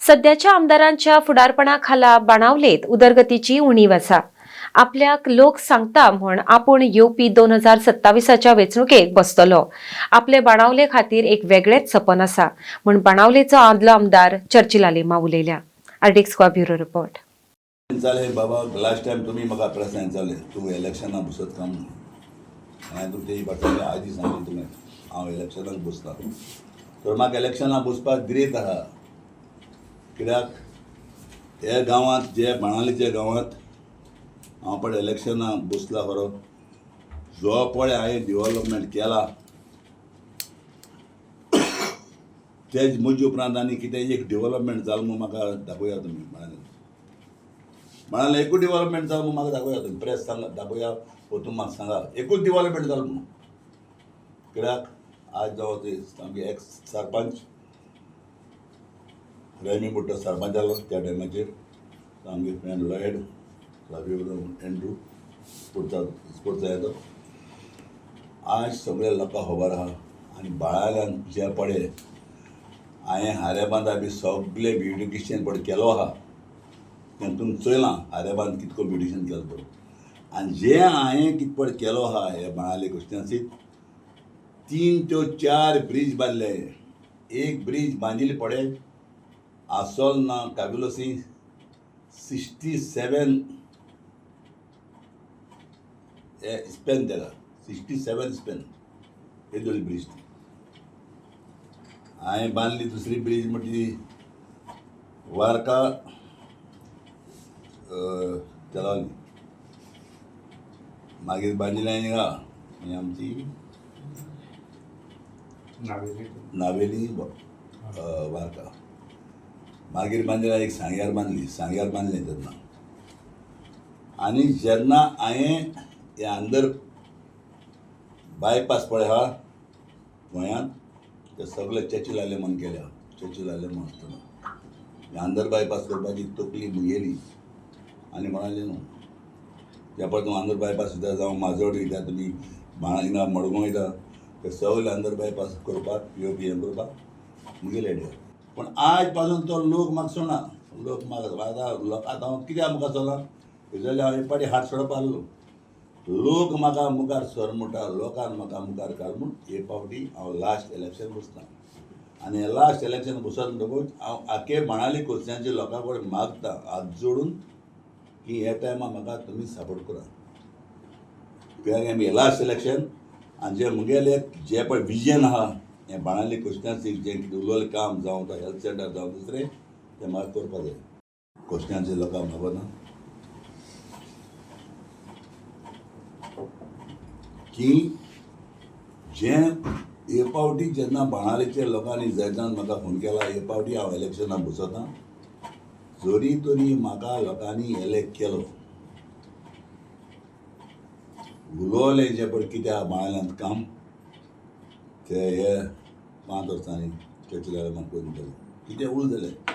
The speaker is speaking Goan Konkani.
सध्याच्या आमदारांच्या फुडारपणा खाला बाणावलेत उदरगतीची उणीव आसा. आपल्याक लोक सांगता म्हूण आपूण येवपी 2027च्या वेंचणुकेक बसतलो. आपले बाणावले खातीर एक वेगळेच सपन आसा म्हूण बाणावलेचो आदलो आमदार चर्चिल आलेमांव उलयल्या. RDX Goa bureau report. जालें बाबा, लास्ट टायम तुमी म्हाका प्रस्न विचारले, तूं इलेक्शनाक बसत काय म्हणून. हांवें तुमचे ही बाटली आजी सांगली तुवें, हांव इलेक्शनाक बसता तर म्हाका इलेक्शनाक बसपाक दिरेत आहा. कित्याक ह्या गांवांत, जे बाणावलीच्या गांवांत हांव पळय इलेक्शनाक बसला खरो, जो पळय हांवें डिवॉलपमेंट केला तेज म्हजे उपरांत आनी कितें एक डिवॉलपमेंट जालें म्हूण म्हाका दाखोवया तुमी. बाणावली म्हणाले एकूच डिवॉलपमेंट जालें म्हूण म्हाका दाखोवया तुमी. प्रेस सांगा, दाखोवया वो तुमी म्हाका सांगा एकूच डिवॉलपमेंट जालें म्हणून. कित्याक आज जावं ते आमगे एक्स सरपंच रेमी बुट्टो सरपंच जालो त्या टायमाचेर, आमगे फ्रेंड लॉयड एंड्रू स्पोर्ट्सा स्पोर्ट्सा येतो. आज सगळे लोकांक खबर आहा आनी बाळाल्यान जे पळय हांवें हारेबांदा बी सगळे ब्युटिशियन पळय केलो आहा तें तुमी चोयलां, हारेबांद कितको ब्युटिशियन केलो तो. आनी जे हांवें कितें पळय केलो आहा हे बाणावली कॉन्स्टिट्युएन्सीत 3 ते 4 ब्रीज बांदले. एक ब्रीज बांदिल्ली पळय आसोल ना काबिलोसी 67 स्पेन तेका 67 स्पेन येदोळी ब्रीज ती हांवें बांदली. दुसरी ब्रीज म्हणटी वार्का तेलावली. मागीर बांदिल्ली हांवें हिंगा ही आमची नावेली वार्का. मागीर बांदिल्ली एक सांग्यार बांदली, सांग्यार बांदलें तेन्ना. आनी जेन्ना हांवें हे अंदर बायपास पळय आहा गोंयांत ते सगळे चर्चिल आलेमान केल्या. चर्चिल आलेमान आसतना हे अंदर बायपास करपाची तकली म्हगेली आनी म्हणाले न्हू त्या पळय तूं अंदर बायपास वयता जावं माजोड वयता, तुमी हिंगा मडगांव वयता, ते सगळे अंदर बायपास करपाक येवपी हें करपाक म्हगेली आयडिया. पूण आज पासून तो लोक म्हाका सोडना. लोक म्हाका आतां लोक आतां हांव कित्याक मुखार चल्लां जाल्यार हांव एक पाटी हात सोडपा आहलो. लोक म्हाका मुखार सर म्हणटा, लोकान म्हाका मुखार काड म्हूण हे फावटी हांव लास्ट इलेक्शन बसता. आनी हे लास्ट इलेक्शन बसत म्हणटकूच हांव आखे बाणावली कोस्त्यांच्या लोकां कडेन मागता हात जोडून की ह्या टायमार म्हाका तुमी सपोर्ट करा. कित्याक हें लास्ट इलेक्शन आनी जे म्हगेलें जें पळय विजन आहा हें बाणावली कोस्त्यांची जें कितें उरलेलें काम जावं तो हेल्थ सेंटर जावं दुसरें तें म्हाका करपाक जाय. कोस्त्यांच्या लोकांक मागना की जें हे फावटी जेन्ना बाणावलीच्या लोकांनी जैतान म्हाका फोन केला, हे फावटी हांव इलेक्शनाक बसता जरी तरी म्हाका लोकांनी एलेक्ट केलो उलोवलें जें पळय कित्याक बाणावल्यांत काम ते हे 5 वर्सांनी चर्चिल आलेमांव करून दितले कितें उल जालें.